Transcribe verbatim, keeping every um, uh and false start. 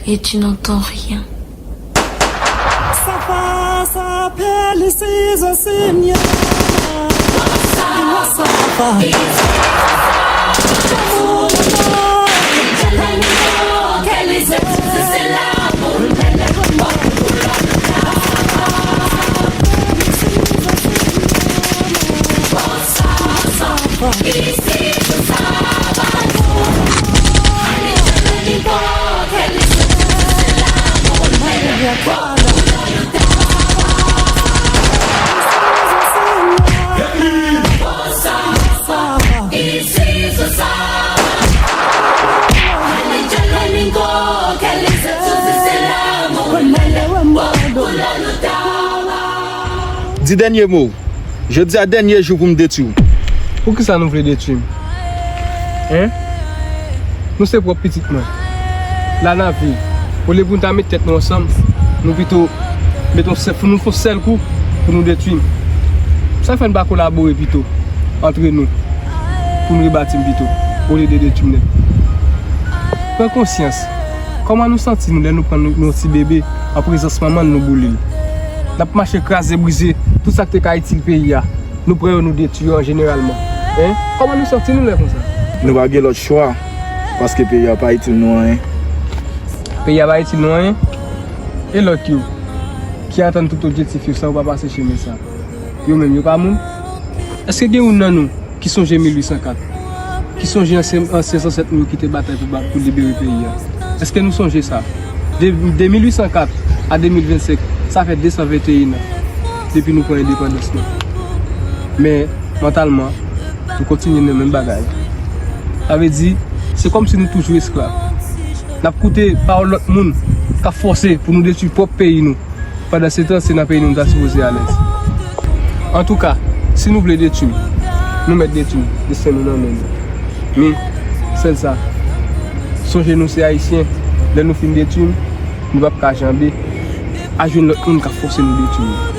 Et tu n'entends rien. Safa, safa, pèlisizan, Senyè. Safa. Di dènye mo w. Jodi a dènye jou pou m detwi w. Poukisa nou vle detwi m? Hein? Nou se pwòp pitit mwen. La n ap viv. Olye pou n ta met tèt nou ansanm, nou pito met yon sèl, nou fè yon sèl kou pou nou detwi m. Sa fè n pa kolabore pito antre nou pou n rebati m pito, olye de detwi m nèt. Pran konsyans. Kòman nou santi nou lè nou pran nou, nou ti bebe an prezans manman n nou boule l? N ap mache kraze brize tout sa k te ka itil peyi a. Nou pran yo nou detwi yo an jeneralman. Hein? Kòman nou santi nou lè konsa? Nou pa gen lòt chwa, paske peyi a pa itil nou anyen. Peyi a pa itil nou anyen? E lòt yo, ki atann tout objektif yo san yo pa pase chemen sa? Yo menm, yo pa moun? Èske gen youn nan nou ki sonje mil uit san kat? Ki sonje ansyen, ansyen zansèt nou yo ki te batay pou, ba- pou libere peyi a? Èske nou sonje sa? De, de mil uit san kat a de mil vennsenk, sa fè de san venteyen an depi nou pran endepandans nou. Men, mantalman, nou kontinye nan menm bagay. Sa vle di, se kòmsi nou toujou esklav. N ap koute pawòl lòt moun k ap fòse pou nou detwi pwòp peyi nou. Pandansetan, se nan peyi nou nou ta sipoze alèz. Antouka, si nou vle detwi m, nou mèt detwi m, desten nou nan men nou. Men, sèl sa, sonje nou se Ayisyen, lè nou fin detwi m, nou p ap ka janbe al jwenn lòt moun k ap fòse nou detwi nou.